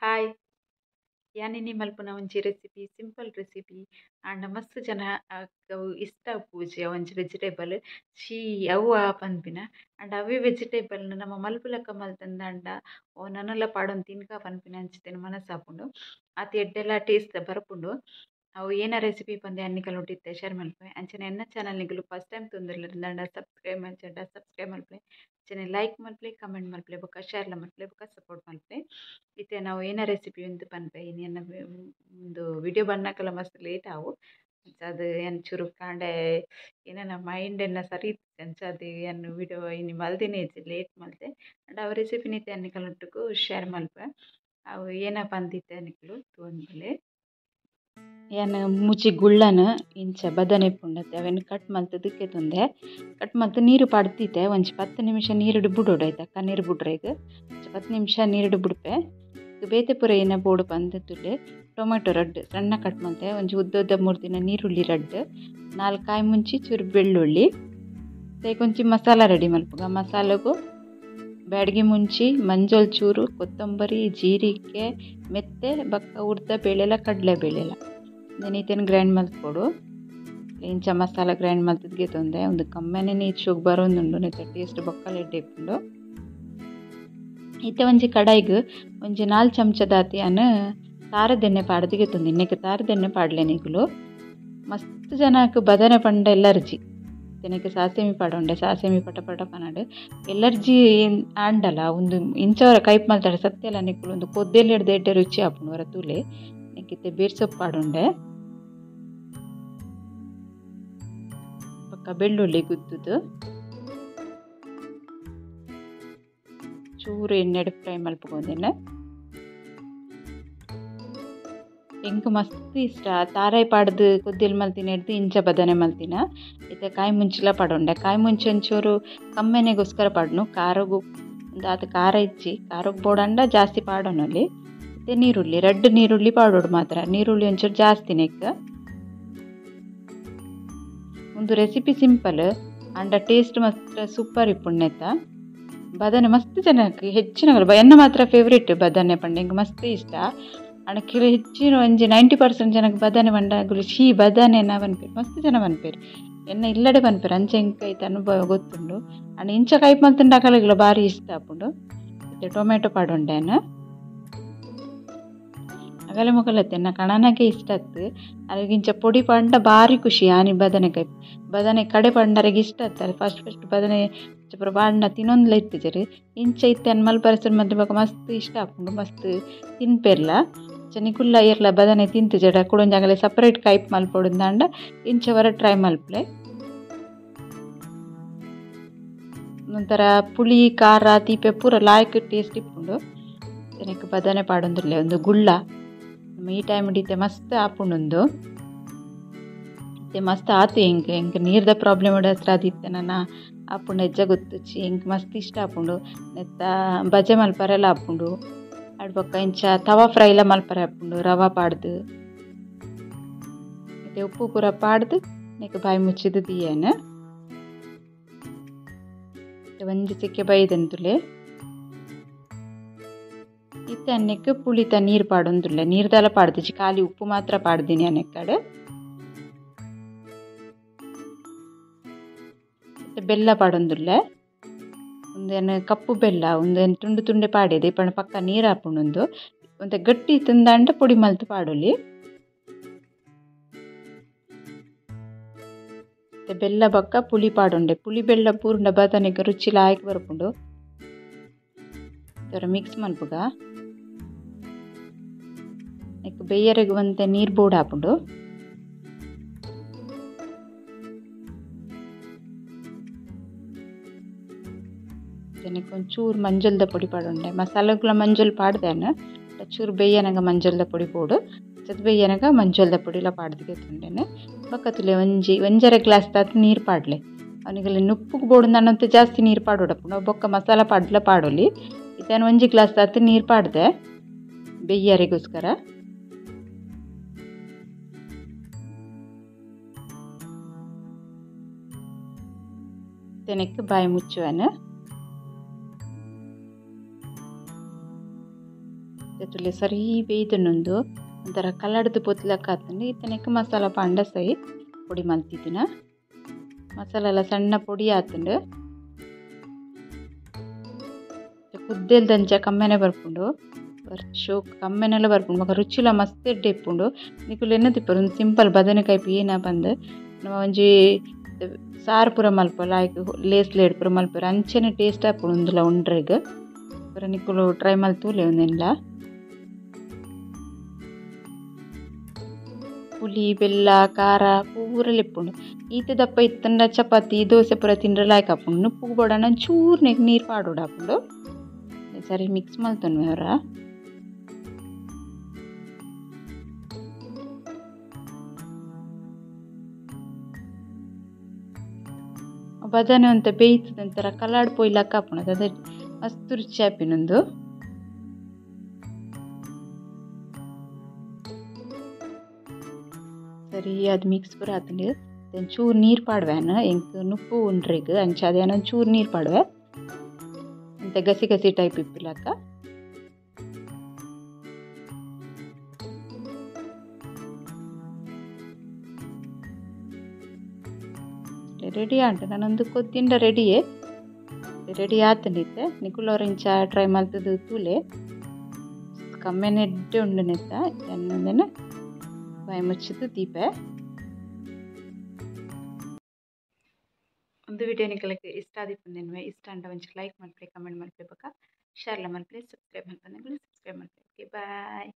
Hi ಯಾನಿನಿ ಮಲ್ಪುನ ಒಂಜಿ recipe simple recipe ಆಂಡ ಮಸ್ತ್ ಜನ ಇಷ್ಟ ಪೂಜೆ ಒಂಜಿ ವೆಜಿಟೇಬಲ್ ಶೀ ಅವು ಆ ಪನ್ಪಿನ ಆಂಡ ಅವೇ ವೆಜಿಟೇಬಲ್ ನಮ್ಮ ಮಲ್ಪುಲಕ್ಕ ಮಲ್ತಂದಾಂಡ ಓ ನನಲ ಪಾಡೊಂದು ತಿನ್ಕ ಪನ್ಪಿನ ಅಂಚಿತ್ತಿನ ಮನಸ್ಸಾಪುಂಡು ಆತ್ ಎಡ್ಡೆಲ ಟೇಸ್ಟ್ ಬರ್ಪುಂಡು ಅವು ಏನ ರೆಸಿಪಿ ಪಂದೆ ಅನ್ನಿಕಲ್ ಒಟ್ಟಿತ್ತೆ ಶೇರ್ ಮಲ್ಪೆ ಅಂಚನೆ ಎನ್ನ ಚಾನಲ್ ನಿಗುಲು ಫಸ್ಟ್ ಟೈಮ್ ತೊಂದರ್ಲಿಂದಾಂಡ ಸಬ್ಸ್ಕ್ರೈಬ್ ಮಲ್ಚಂಡ ಸಬ್ಸ್ಕ್ರೈಬ್ ಮಲ್ಪೆ ಅಂಚನೆ ಲೈಕ್ ಮಲ್ಪಲೆ ಕಮೆಂಟ್ ಮಲ್ಪಲೆ ಬೊಕ್ಕ ಶೇರ್ಲ ಮಲ್ಪಲೆ ಬೊಕ್ಕ ಸಪೋರ್ಟ್ ಮಲ್ಪಲೆ ಇತ್ತೆ ನಾವು ಏನ ರೆಸಿಪಿ ಉಂದು ಪನ್ಪೆ ಇನಿ ಎನ್ನ ಉಂದು ವಿಡಿಯೋ ಬನ್ನಕಲ ಮಸ್ತ್ ಲೇಟ್ ಆವು ಅದು ಏನು ಚೂರು ಕಾಂಡೆ ಏನೇನ ಮೈಂಡ್ ಎನ್ನ ಸರಿ ಅಂಚ ಅದು ಏನು ವಿಡಿಯೋ ಇನಿ ಮಲ್ದಿನೇ ಇಜ್ಜಿ ಲೇಟ್ ಮಲ್ತೆ ಅಂಡ್ ಅವು ರೆಸಿಪಿ ನಿತ್ತೆ ಅನ್ನಿಕಲ್ ಒಟ್ಟುಗು ಶೇರ್ ಮಲ್ಪೆ ಅವು ಏನಪ್ಪ ಅಂದಿತ್ತೆ ನಿಕುಲು ತೂವೊಂದುಲ್ಲೆ ಯಾನ್ ಮುಚಿ ಗುಳ್ಳನ ಇಂಚ ಬದನೆ ಪುಂಡತೆ ಅವೆನ್ ಕಟ್ ಮಲ್ತುದು ಕೆತೊಂದೆ ಕಟ್ ಮಲ್ತು ನೀರು ಪಾಡ್ದಿತ್ತೆ ಒಂಜಿ 10 ನಿಮಿಷ ನೀರುಡು ಬುಡೊಡು ಆಯ್ತಾ ಕಣ್ಣೀರು ಬುಡ್ರೆಗ್ 10 ನಿಮಿಷ ನೀರುಡು ಬುಡ್ಪೆ ಬೇತೆ ಪೂರ ಏನ ಬೋಡು ಪಂದ್ ತುಲೆ ಟೊಮೆಟೊ ರಡ್ಡ್ ಸಣ್ಣ ಕಟ್ ಮಲ್ತೆ ಒಂಜಿ ಉದ್ದ ಉದ್ದ ಮೂರ್ದಿನ ನೀರುಳ್ಳಿ ರಡ್ಡ್ 4 ಕಾಯಿ ಮುಂಚಿ ಚೂರು ಬೆಳ್ಳುಳ್ಳಿ ಒಂಜಿ ಮಸಾಲ ರೆಡಿ ಮಲ್ಪುಗ ಮಸಾಲೆಗು ಬ್ಯಾಡಗಿ ಮುಂಚಿ ಮಂಜಲ್ ಚೂರು ಕೊತ್ತಂಬರಿ ಜೀರಿಗೆ ಮೆತ್ತೆ ಬೊಕ್ಕ ಉರ್ದ ಬೇಳೆಲ ಕಡಲೆ ಬೇಳೆಲ ನೆನೀತೇನು ಗ್ರೈಂಡ್ ಮಲ್ತ್ಕೊಡು ಇಂಚ ಮಸಾಲ ಗ್ರೈಂಡ್ ಮಲ್ತುದು ಗೆತೊಂದೆ ಒಂದು ಕಮ್ಮೆನೆ ನೀರು ಬರೋಂದುಂಡು ನೆತ್ತ ಟೇಸ್ಟ್ ಬೊಕ್ಕಲ ಎಡ್ಡೆ ಇಪ್ಪುಂಡು ಇತ್ತೆ ಒಂಜಿ ಕಡಾಯಿಗ್ ಒಂಜಿ 4 ಚಮಚದಾತಿ ಯಾನ್ ತಾರದೆಣ್ಣೆ ಪಾಡ್ದು ಗೆತೊಂದೆ ಇನ್ನೆಕ್ ತಾರದೆಣ್ಣೆ ಪಾಡ್ಲೆ ನಿಕುಲು ಮಸ್ತ್ ಜನಕ್ ಬದನೆ ಪಂಡ ಎಲರ್ಜಿ ನೆಕ್ ಸಾಸೆಮಿ ಪಾಡೊಂಡೆ ಸಾಸೆಮಿ ಪಟ ಪಟ ಪನಡ್ ಎಲರ್ಜಿ ಆಂಡಲ ಉಂದು ಇಂಚವರ ಕೈಪ್ ಮಲ್ತಡ ಸತ್ಯಲ ನಿಕುಲು ಉಂದು ಕೊದ್ದೆಲೆಡ್ದ್ ಎಡ್ಡೆ ರುಚಿ ಆಪುಂಡು ಒರ ತೂಲೆ ನೆಕ್ ಇತ್ತೆ ಬೇರ್ ಸೊಪ್ಪು ಪಾಡೊಂಡೆ ಬೊಕ್ಕ ಬೆಳ್ಳುಳ್ಳಿ ಗುದ್ದುದು ಚೂರು ಎಣ್ಣೆಡ್ ಫ್ರೈ ಮಲ್ಪುಗೊಂದಿನ ಎಂಕ್ ಮಸ್ತ್ ಇಷ್ಟ ತಾರಾಯಿ ಪಾಡ್ದು ಕೊದ್ದಿಲ್ ಮಲ್ತಿನ ಹಿಡ್ದು ಇಂಚ ಬದನೆ ಮಲ್ತಿನ ಇತ್ತೆ ಕಾಯಿ ಮುಂಚಿಲ ಪಾಡೊಂಡೆ ಕಾಯಿ ಮುಂಚಿ ಒಂಚೂರು ಕಮ್ಮೆನೆಗೋಸ್ಕರ ಪಾಡ್ನು ಖಾರಗು ಒಂದು ಆತ್ ಖಾರ ಇಜ್ಜಿ ಖಾರಗ್ ಬೋಡಂಡ ಜಾಸ್ತಿ ಪಾಡೊನೊಲಿ ಇತ್ತೆ ನೀರುಳ್ಳಿ ರಡ್ಡ್ ನೀರುಳ್ಳಿ ಪಾಡೊಡು ಮಾತ್ರ ನೀರುಳ್ಳಿ ಒಂಚೂರು ಜಾಸ್ತಿ ನೆಕ್ ಒಂದು ರೆಸಿಪಿ ಸಿಂಪಲ್ ಆಂಡ ಟೇಸ್ಟ್ ಮಸ್ತ್ ಸೂಪರ್ ಇಪ್ಪುಂಡು ನೆತ್ತ ಬದನೆ ಮಸ್ತ್ ಜನಕ್ಕೆ ಹೆಚ್ಚಿನ ಎನ್ನ ಮಾತ್ರ ಫೇವ್ರೇಟ್ ಬದನೆ ಪಂಡ ಎಂಕ್ ಮಸ್ತ್ ಇಷ್ಟ ಆಂಡ ಕೆಲವು ಹೆಚ್ಚಿನ ಒಂಜಿ 90% ಜನಕ್ಕೆ ಬದನೆ ಪಂಡ ಅಕುಲು ಶೀ ಬದನೆನ ಪನ್ಪೆರ್ ಮಸ್ತ್ ಜನ ಪನ್ಪೆರ್ ಎನ್ನ ಇಲ್ಲಡೆ ಪನ್ಪೆರ್ ಅಂಚ ಎಂಕ್ ಐತ ಅನುಭವ ಗೊತ್ತುಂಡು ಆಂಡ ಇಂಚ ಕೈಪ್ ಮಲ್ತುಂಡ ಅಕಲೆಗ್ಲ ಬಾರಿ ಇಷ್ಟ ಆಪುಂಡು ಇತ್ತೆ ಟೊಮೆಟೊ ಪಾಡೊಂಡೆ ಯಾನ್ ಅಗಲೆ ಮೊಕಲತ್ತೆ ಎನ್ನ ಕಣನಗೆ ಇಷ್ಟ ಆತು ಅರೆಗ್ ಇಂಚ ಪೊಡಿ ಪಾಂಡ ಬಾರಿ ಖುಷಿ ಆನಿ ಬದನೆಕಾಯಿ ಬದನೆ ಕಡೆ ಪಾಂಡ ಅರೆಗ್ ಇಷ್ಟ ಆತು ಫಸ್ಟ್ ಫಸ್ಟ್ ಬದನೆ ಪೂರ ಪಾಂಡ ತಿನ್ನೊಂದ್ಲ ಇತ್ತಿಜೆರ್ ಇಂಚ ಇತ್ತೆ ಯಾನ್ ಮಲ್ಪರೆ ಸುರು ಮಲ್ತಿ ಬೊಕ ಮಸ್ತ್ ಇಷ್ಟ ಆಪುಂಡು ಮಸ್ತ್ ತಿನ್ಪೆರ್ಲ ಅಂಚ ನಿಕುಲ್ಲ ಏರ್ಲ ಬದನೆ ತಿಂತಿಜೆಡ ಕುಡೊಂಜಿ ಅಗಲೆ ಸಪರೇಟ್ ಕೈಪ್ ಮಲ್ಪೊಡುಂದಾಂಡ ಇಂಚ ವರ ಟ್ರೈ ಮಲ್ಪುಲೆ ಒಂಥರ ಪುಳಿ ಖಾರ ತೀಪೆ ಪೂರ ಲಾಯ್ಕ್ ಟೇಸ್ಟ್ ಇಪ್ಪುಂಡು ನೆಕ್ ಬದನೆ ಪಾಡೊಂದುಲ್ಲೆ ಒಂದು ಗುಳ್ಳ ಈ ಟೈಮ್ ಇತ್ತೆ ಮಸ್ತ್ ಆಪುಂಡು ಇತ್ತೆ ಮಸ್ತ್ ಆತು ಎಂಕ್ ಎಂಕ್ ನೀರ್ದ ಪ್ರಾಬ್ಲಮ್ ಹತ್ರ ಅದಿತ್ತೆ ನನ ಆಪುಂಡು ಎಜ್ಜ ಗೊತ್ತುಚ್ಚಿ ಎಂಕ್ ಮಸ್ತ್ ಇಷ್ಟ ಆಪುಂಡು ನೆತ್ತ ಬಜೆ ಮಲ್ಪರೆಲ ಆಪುಂಡು ಅಡ್ ಬೊಕ್ಕ ಇಂಚ ತವಾ ಫ್ರೈಲ ಮಲ್ಪರೆ ಆಪುಂಡು ರವಾ ಪಾಡ್ದು ಇತ್ತೆ ಉಪ್ಪು ಪೂರ ಪಾಡ್ದು ನೆಕ್ ಬಾಯಿ ಮುಚ್ಚಿದ್ ದೀಯೆನ್ ಒಂಜಿ ಚಿಕ್ಕೆ ಬೈದೆನ್ ತುಲೆ ಇತ್ತೆ ಅನ್ನೆಕ್ ಪುಳಿತ ನೀರು ಪಾಡೊಂದುಲ್ಲೆ ನೀರ್ದಲ ಪಾಡ್ದಿಜಿ ಖಾಲಿ ಉಪ್ಪು ಮಾತ್ರ ಪಾಡ್ದಿನಿ ಅನ್ನೆಕ್ಕಡ್ ಇತ್ತೆ ಬೆಲ್ಲ ಪಾಡೊಂದುಲ್ಲೆ ಉಂದೆನ್ ಕಪ್ಪು ಬೆಲ್ಲ ಉಂದೆನ್ ತುಂಡು ತುಂಡೆ ಪಾಡೇದೆ ಪಂಡ ಪಕ್ಕ ನೀರು ಆಪುಂಡು ಒಂತೆ ಗಟ್ಟಿ ತಿಂದಾಂಡ ಪೊಡಿ ಮಲ್ತ್ ಪಾಡೊಲಿ ಇತ್ತೆ ಬೆಲ್ಲ ಬೊಕ್ಕ ಪುಳಿ ಪಾಡೊಂಡೆ ಪುಳಿ ಬೆಲ್ಲ ಪೂರ್ಂಡ ಬದನೆಗ್ ರುಚಿ ಲಾಯ್ಕ್ ಬರ್ಪುಂಡು ಮಿಕ್ಸ್ ಮಲ್ಪುಗ ನೆಕ್ ಬೇಯರೆಗ್ ಒಂತೆ ನೀರು ಬೋಡು ಆಪುಂಡು ನೆಕ್ ಒಂಚೂರು ಮಂಜಲ್ದ ಪೊಡಿ ಪಾಡೊಂಡೆ ಮಸಾಲೆಗ್ಲ ಮಂಜಲ್ ಪಾಡ್ದೇನು ಚೂರು ಬೇಯನಗ ಮಂಜಲ್ದ ಪೊಡಿ ಬೋಡು ಚತ್ ಬೇಯನಗ ಮಂಜಲ್ದ ಪೊಡಿಲ ಪಾಡ್ದು ಗೆತೊಂಡೆನು ಬೊಕ್ಕ ತುಲೆ ಒಂಜಿ ಒಂಜರೆ ಗ್ಲಾಸ್ ದಾತ್ ನೀರು ಪಾಡ್ಲೆ ಅವನಿಗೆಲ್ಲ ನುಪ್ಪುಗ್ ಬೋಡು ಜಾಸ್ತಿ ನೀರು ಪಾಡೊಡಪುಂಡು ಬೊಕ್ಕ ಮಸಾಲ ಪಾಡ್ಲ ಪಾಡೊಲಿ ಇತ್ತೆ ಒಂಜಿ ಗ್ಲಾಸ್ ದಾತ್ ನೀರು ಪಾಡ್ದೆ ಬೇಯರೆಗೋಸ್ಕರ ನೆಕ್ ಬಾಯಿ ಮುಚ್ಚುವೆನು ತುಲೆ ಸರಿ ಬೇಯ್ದುಂಡು ಒಂಥರ ಕಲರ್ದು ಪೊತ್ಲಕ್ಕ ಆತುಂಡು. ಇತ್ತನೆಕ್ ಮಸಾಲ ಪಾಂಡ ಸೈ ಪೊಡಿ ಮಲ್ತಿದಿನ ಮಸಾಲ ಎಲ್ಲ ಸಣ್ಣ ಪೊಡಿ ಆತುಂಡು. ಕುದ್ದೆಲ್ದಂಚ ಕಮ್ಮೆನೆ ಬರ್ಪುಂಡು ಶೋಕ್ ಕಮ್ಮೆನೆಲ್ಲ ಬರ್ಪುಂಡು ಬೊಕ ರುಚಿಲ ಮಸ್ತ್ ಎಡ್ಡೆ ಇಪ್ಪುಂಡು. ನಿಕುಲು ಎನ್ನ ತಿಪ್ಪರು ಒಂದು ಸಿಂಪಲ್ ಬದನೆಕಾಯಿ ಏನ ಪಂದ್ ನಮ ಒಂಜಿ ಸಾರು ಪೂರ ಮಲ್ಪೊಲ ಐಕ್ ಲೇಸ್ ಲೇಡ್ ಪೂರ ಮಲ್ಪೆರ್ ಅಂಚನೆ ಟೇಸ್ಟ್ ಆಪುಂಡು ಉಂದುಲ ಉಂಡ್ರೆಗ್ ಪೂರ ನಿಕುಲು ಟ್ರೈ ಮಲ್ತೂಲೆ ಉಂದೆನ್ಲ. ಪುಲಿ ಬೆಲ್ಲ ಖಾರ ಪೂರಲ ಇಪ್ಪುಂಡು. ಈತ ದಪ್ಪ ಇತ್ತಂಡ ಚಪಾತಿ ದೋಸೆ ಪೂರ ತಿಂಡ್ರೆ ಲಾಯ್ಕ್ ಆಪುಂಡು. ನುಪ್ಪುಗು ಬೋಡಾಂಡ ಒಂಚೂರು ನೆಕ್ ನೀರು ಪಾಡೊಡು ಆಪುಂಡು. ಸರಿ ಮಿಕ್ಸ್ ಮಲ್ತೊನ್ವೆ ಅವರ. ಬದನೆ ಒಂತೆ ಬೇಯ್ತದ ಒಂಥರ ಕಲಾಡ್ ಪೋಯ್ಲಕ್ಕ ಆಪುಂಡು ಅದೇ ಮಸ್ತ್ ರುಚಿ ಆಪಿನೊಂದು. ಸರಿ ಅದು ಮಿಕ್ಸ್ ಪೂರ ಆತುಂಡು. ಚೂರು ನೀರು ಪಾಡ್ವೆನ್ ಎಂಕ್ ನುಪ್ಪು ಉಂಡ್ರೆಗ್ ಅಂಚ ಅದೇನ ಚೂರು ನೀರು ಪಾಡ್ವೆ ಅಂತೆ ಗಸಿ ಗಸಿ ಟೈಪ್ ಇಪ್ಪಿಲಕ್ಕ. ರೆಡಿ ಆಂಡ್ ನಾನೊಂದು ಕೊದ್ದಿಂಡ ರೆಡಿಯೇ ರೆಡಿ ಆತುಂಡಿತ್ತೆ. ನಿಕುಲು ಇಂಚ ಟ್ರೈ ಮಲ್ತುದು ತೂಲೆ ಕಮ್ಮೆನೆ ಎಡ್ಡೆ ಉಂಡು ನೆತ್ತ ಎನ್ನಂದೆನ ಬಾಯಿ ಮುಚ್ಚಿದ್ದು ದೀಪೆ. ಒಂದು ವಿಡಿಯೋ ನಿಕಲಕ್ಕೆ ಇಷ್ಟ ಆದಿಪ್ಪುಂದೆನ್ವೆ ಇಷ್ಟ ಅಂಡ ಒಂಚಿ ಲೈಕ್ ಮಲ್ಪಲೆ ಕಮೆಂಟ್ ಮಲ್ಪಲೆ ಬೊಕ ಶೇರ್ಲ ಮಲ್ಪಲೆ ಸಬ್ಸ್ಕ್ರೈಬ್ ಮಲ್ಪಂದೆ ಸಬ್ಸ್ಕ್ರೈಬ್ ಮಲ್ಪಲೆ. Okay boy.